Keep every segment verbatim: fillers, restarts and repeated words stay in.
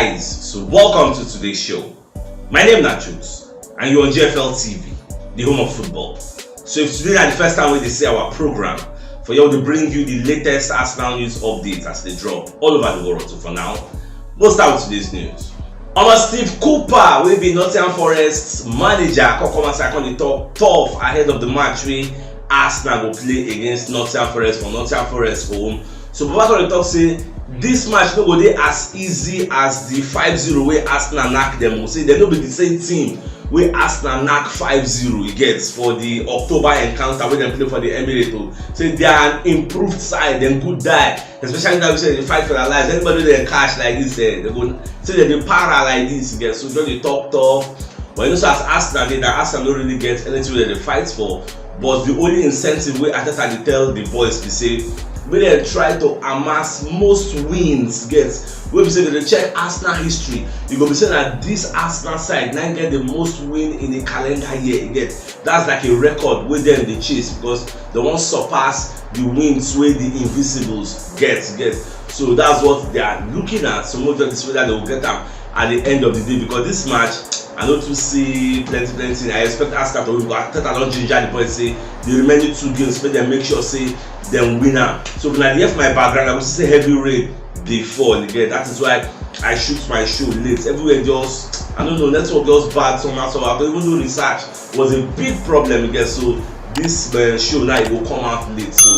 Guys, so welcome to today's show. My name na Jules, and you're on G F L T V, the home of football. So if today na the first time wey you dey see our program, for here we dey bring you the latest Arsenal news updates as they drop all over the world. So for now, we'll start with today's news. Omo, Steve Cooper, wey be Nottingham Forest manager, come come outside, come dey talk tough ahead of the match wey Arsenal go play against Nottingham Forest for Nottingham Forest home. So Baba come dey talk say this match no go dey as easy as the five zero wey Arsenal knack dem o. Say dem no be the same team wey Arsenal knack five zero, you get, for the October encounter wey dem play for the Emirates o. Say they are an improved side, dem good die, especially that wey say dey fight for their lives. Anybody wey dem catch like this, eh, dem go say dem dey para like this, you get. So just dey talk tough. But you know, so as Arsenal dey, that Arsenal no really get anything wey dem dey fight for. But the only incentive wey Arteta dey tell the boys be say make dem try to amass most wins, get, wey be say dem dey check Arsenal history. E go be say na this Arsenal side na get the most win in a calendar year, you get. That's like a record wey dem dey chase because dem wan surpass the wins wey the Invisibles get, get. So that's what they are looking at. So make dem just dey see whether dem go get am at the end of the day, because this match, I no too see plenty plenty. I expect Arsenal to win, but Arteta don ginger the boys say the remaining two games, make dem make sure say dem win am. So if una dey hear for my background, I go see say heavy rain dey fall again. That is why I shoot my show late. Everywhere just, I don't know, network just bad somehow, somehow. I don't even do research. Was a big problem again. So this, uh, show now, e go come out late, so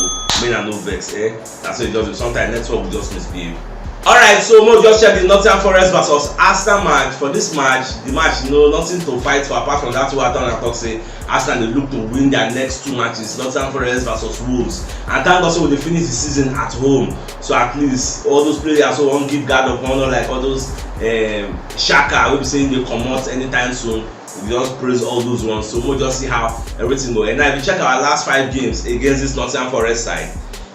make una no vex, eh? That's what e just be. Sometimes network go just misbehave. Alright, so make we just check the Nottingham Forest versus Arsenal match. For this match, the match, you know, nothing to fight for apart from that wey I don talk say Arsenal dey look to win their next two matches, Nottingham Forest versus Wolves. And thank God say we dey finish the season at home. So at least all those players wey wan give guard of honour, like all those, um, Xhaka, wey be say dey comot anytime soon, we just praise all those ones. So we'll just see how everything go. And now, if you check our last five games against this Nottingham Forest side,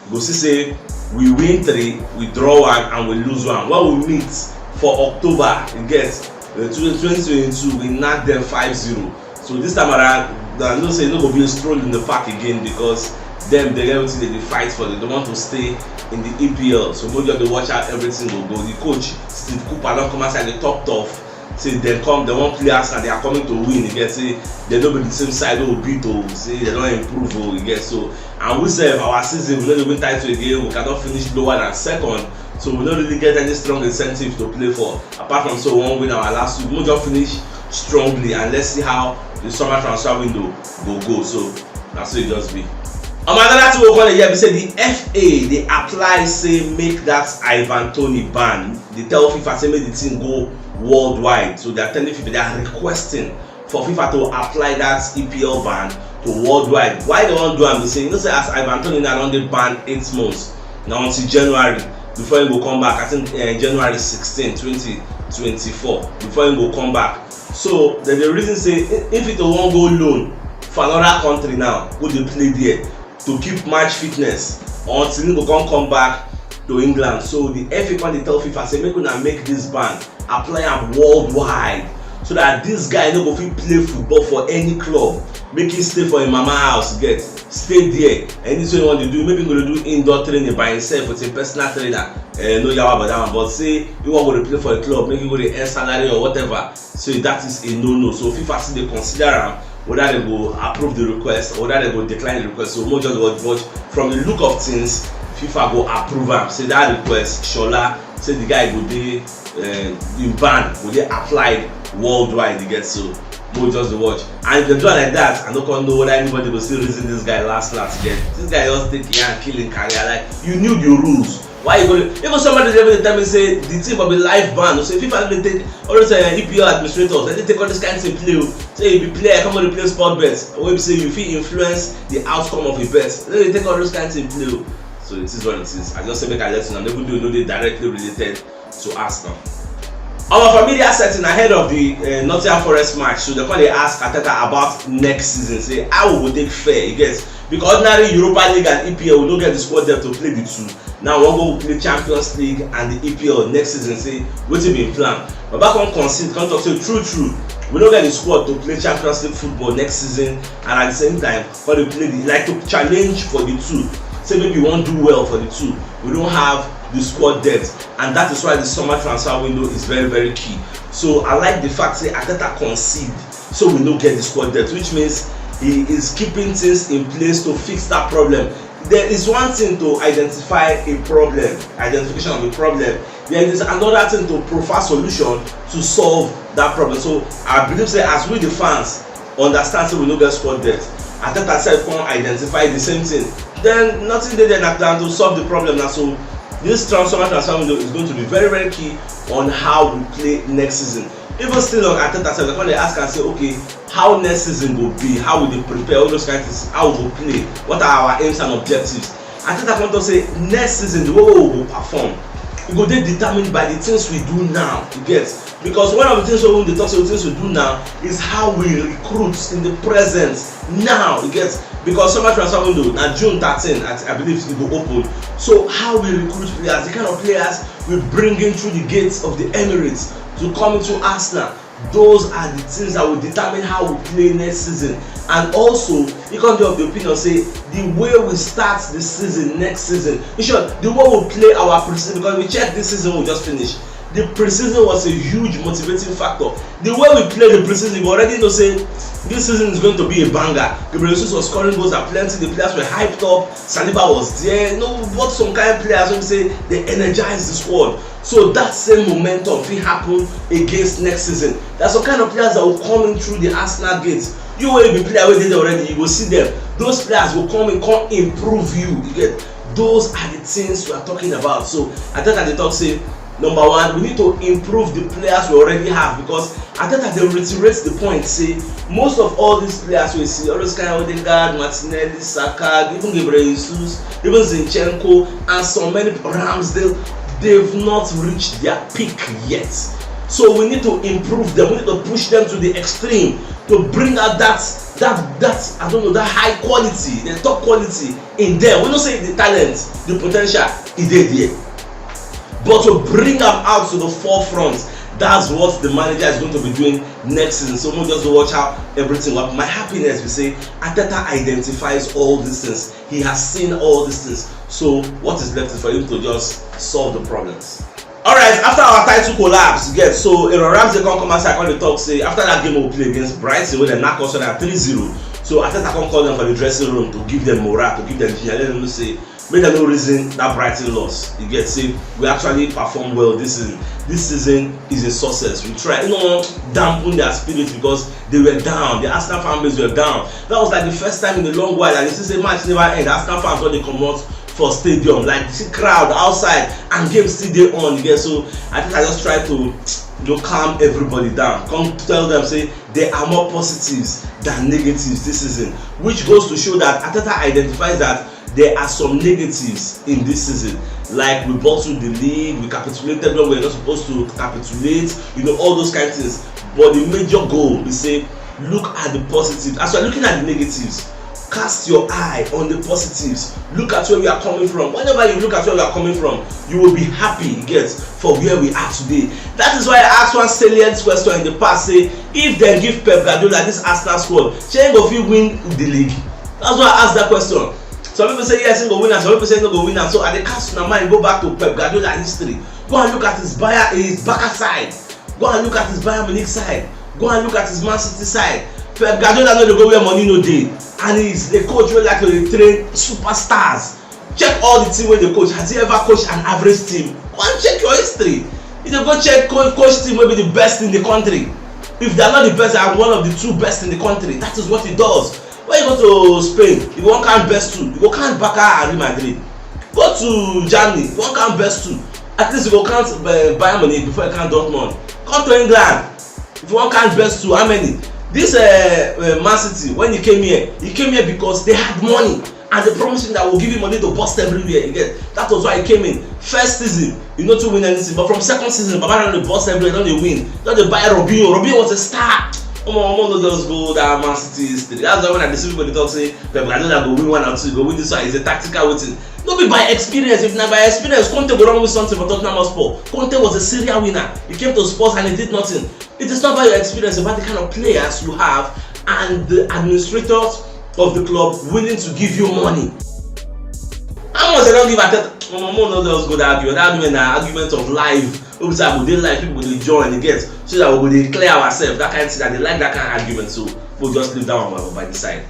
you go see say we win three, we draw one, and we lose one. When we meet for October, you get, uh, twenty twenty-two, we knack them five zero. So this time around, I know say e no go be a stroll in the park again, because dem dey get wetin dem dey fight for. Dem want to stay in the E P L. So make we just dey watch how everything go go. The coach, Steve Cooper, don come outside dey talk tough. Say dem come, dem wan play Arsenal, they are coming to win. You get, say dem no be the same side wey we beat o, say dem don improve o, you get. So, and we sef, our season, we no dey win title again, we cannot finish lower than second. So we no really get any strong incentive to play for, apart from say we wan win our last week. Make we just finish strongly and let's see how the summer transfer window go go. So na so e just be. Um, another thing we come dey hear be say the F A dey apply say make that Ivan Toney ban. Dey tell FIFA say make the thing go worldwide. So they are telling FIFA, they are requesting for FIFA to apply that E P L ban to worldwide. Why dem wan do am be say, you know say as Ivan Toney now don dey banned eight months, na until January before he go come back. I think, uh, January sixteen, twenty twenty-four, before he go come back. So dem dey reason say i-, if he to wan go loan for another country now, go dey play there to keep match fitness until he go come come back to England. So the F A come dey tell FIFA say make una make this ban, apply am worldwide, so that this guy no go fit play football for any club. Make he stay for him mama house, get, stay there. Anything wey he wan dey do, maybe he go dey do indoor training by himself with a personal trainer. Eh, no yawa about that one. But say he wan go dey play for a club, make he go dey earn salary or whatever. So that is a no-no. So FIFA still dey consider am whether dem go approve the request or whether dem go decline the request. So make we just watch. But from the look of things, FIFA go approve am. Say that request, Shola, say the guy go dey, uh, in ban, go dey applied worldwide, you get. So make we just dey watch. And if dem do am like that, I no come know whether anybody go still reason this guy last last, you get. This guy just take him hand, kill him career. Like, you knew the rules. Why you go dey, even somebody dey even dey tell me say the thing for be life ban. So FIFA no dey take all those, uh, E P L administrators, dem dey take all this kind thing play o. Say you be player, come on dey play sport bet, wey be say you fit influence the outcome of a bet. Dem dey take all those kind thing play o. So it is what it is. I just say make I let you know, even though e no dey directly related to Arsenal. Our familiar setting ahead of the, uh, Nottingham Forest match, so dem come dey ask Arteta about next season. Say how we go take fare, you get, because ordinary Europa League and E P L, we no get the squad depth to play the two. Now we wan go play Champions League and the E P L next season. Say wetin be him plan? Baba come concede, come talk say true true, we no get the squad to play Champions League football next season, and at the same time come dey play the, like, to challenge for the two. Say maybe we wan do well for the two. We don't have the squad depth, and that is why the summer transfer window is very, very key. So I like the fact say Arteta concede, so we no get the squad depth, which means he is keeping things in place to fix that problem. There is one thing to identify a problem, identification of a problem. There is another thing to provide solution to solve that problem. So I believe say as we the fans understand say we no get squad depth, Arteta sef come identify the same thing. Then nothing dey there na than to solve the problem na. So this transfer transfer window is going to be very, very key on how we play next season. Even still on Arteta sef, dem come dey ask am say, okay, how next season go be, how we dey prepare, all those kind things, how we go play, what are our aims and objectives. Arteta come talk say next season the way we go perform, e go dey determined by the things we do now, you get? Because one of the things wey we dey talk say the things we do now is how we recruit in the present now, you get? Because summer transfer window na June thirteen, I, I believe, e go open. So how we recruit players, the kind of players we bring in through the gates of the Emirates to come into Arsenal, those are the things that will determine how we play next season. And also, e come dey of the opinion say the way we start the season next season, in short, the way we play our pre-season, because we check this season we just finish, the pre-season was a huge motivating factor. The way we play the pre-season, you already know say this season is going to be a banger. Gabriel Jesus was scoring goals that plenty. The players were hyped up. Saliba was there. You know, we bought some kind of players wey be say they energize the squad. So that same momentum fit happen against next season. There are some kind of players that will come in through the Arsenal gates. You wey be player wey dey there already, you go see them. Those players go come in, come improve you. You get? Those are the things we are talking about. So Arteta dey talk say, number one, we need to improve the players we already have, because Arteta dey reiterate the point say most of all these players wey you see, all those kind of Odegaard, Martinelli, Saka, even Gabriel Jesus, even Zinchenko, and so many, Ramsdale, they've not reached their peak yet. So we need to improve them. We need to push them to the extreme to bring out that that that I don't know, that high quality, the top quality in them. We know say the talent, the potential is there there, but to bring them out to the forefront, that's what the manager is going to be doing next season. So we just watch how everything work. My happiness be say Arteta identifies all these things. He has seen all these things. So what is left is for him to just solve the problems. Alright, after our title collapse, you get, so Aaron Ramsey come come outside, come dey talk say after that game we play against Brighton, wey dem knack us on at three zero, so Arteta come call them for the dressing room to give them morale, to give them ginger, let them know say make dem no reason that Brighton loss. You get, say we actually perform well this season. This season is a success. We try. You know, dampen their spirits because they were down. The Arsenal fan base were down. That was like the first time in a long while. And you see say match never end. Arsenal fans don dey comot for stadium, like, you see crowd outside and game still dey on, you get? So I think I just try to, you know, calm everybody down, come tell them say there are more positives than negatives this season, which goes to show that Arteta identifies that there are some negatives in this season, like we bottled the league, we capitulated when we were not supposed to capitulate, you know, all those kind of things. But the major goal is say, look at the positives. As you are looking at the negatives, cast your eye on the positives. Look at where we are coming from. Whenever you look at where we are coming from, you will be happy, you get, for where we are today. That is why I asked one salient question in the past, say, if they give Pep Guardiola this Arsenal squad, shey he go fit win the league? That's why I asked that question. Some people say yes, he go win am. Some people say he no go win am. So I dey cast una mind go back to Pep Guardiola history. Go and look at his Bayern, his Barca side. Go and look at his Bayern Munich side. Go and look at his Man City side. Pep Guardiola no dey go where money no dey, and he is a coach wey like to dey train superstars. Check all the team wey dey coach. Has he ever coached an average team? Go and check your history. You dey go check co- coach team wey be the best in the country. If they are not the best, they are one of the two best in the country. That is what he does. When you go to Spain, you go count best two. You go count Barca and Real Madrid. Go to Germany, you wan count best two. At least you go count uh, Bayern Munich before you count Dortmund. Come to England, if you wan count best two, how many? This uh, uh, Man City, when he came here, he came here because they had money and they promised him that we'll give him money to bust everywhere. You get? That was why he came in. First season, you no too win anything, but from second season, Baba don dey bust everywhere, don dey win, don dey buy Robinho. Robinho was a star. Omo, omo, no just go that Man City history. That's why when I dey see people dey talk say Pep Guardiola go win one and two, go win this one, is a tactical wetin. No be by experience. If na by experience, Conte go don win something for Tottenham Hotspur. Conte was a serial winner. He came to Spurs and he did nothing. It is not about your experience, about the kind of players you have and the administrators of the club willing to give you money. How much they don give Arteta? Omo, mo no just go that argument. That argument na argument of life. Wey be say I go dey live, people go dey join, you get, so that we go dey clear ourselves. That kind thing, I dey like that kind argument. So we just leave that one by the side.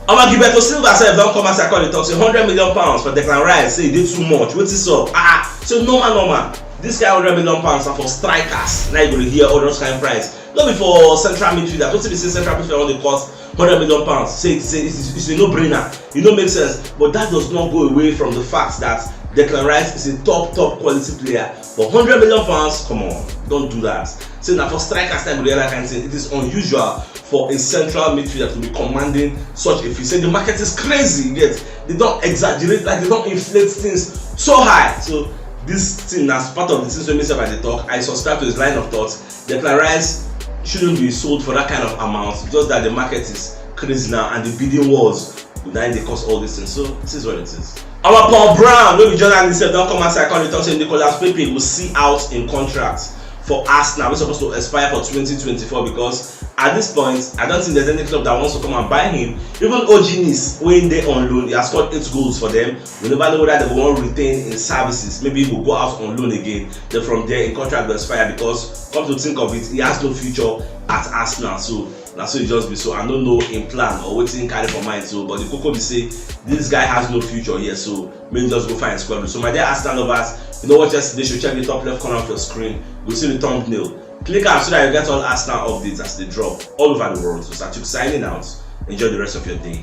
Omo, Gilberto Silva sef don come outside come dey talk say hundred million pounds for Declan Rice, say e dey too much. Wetin sup? Ah, so normal, normal. This kind hundred million pounds na for strikers. Now you go dey hear all those kind price. No be for central midfielder. Wetin be say central midfielder wan dey cost hundred million pounds? Say, say it's, it's a no-brainer. E no make sense. But that does not go away from the fact that Declan Rice is a top, top quality player. But hundred million pounds, come on, don't do that. Say na for strikers time we dey hear that kind thing. It is unusual for a central midfielder to be commanding such a fee. Say the market is crazy, you get. They don exaggerate, like, they don inflate things so high. So this thing na part of the things wey me sef I dey talk. I subscribe to his line of thought. Declan Rice shouldn't be sold for that kind of amount, just that the market is crazy now and the bidding wars na im dey cause all these things. So this is what it is. Our Paul Brown, wey be journalist sef, don come outside come dey talk say Nicolas Pepe go see out im contract for Arsenal, wey suppose to expire for twenty twenty-four, because at this point, I don't think there's any club that wants to come and buy him. Even Oji Nis, wey dey on loan, he has scored eight goals for them. We never know whether they go wan retain im services. Maybe he go go out on loan again. Then from there, im contract go expire, because come to think of it, he has no future at Arsenal. So na so e just be. So I no know im plan or wetin im carry for mind. So, but the koko be say this guy has no future here. So make im just go find squad. So my dear Arsenal lovers, you know what yesterday should check the top left corner of your screen. You see the thumbnail. Click am so that you get all Arsenal updates as they drop all over the world. So Satuk signing out. Enjoy the rest of your day.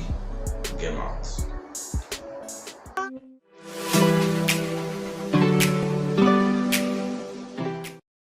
Game out.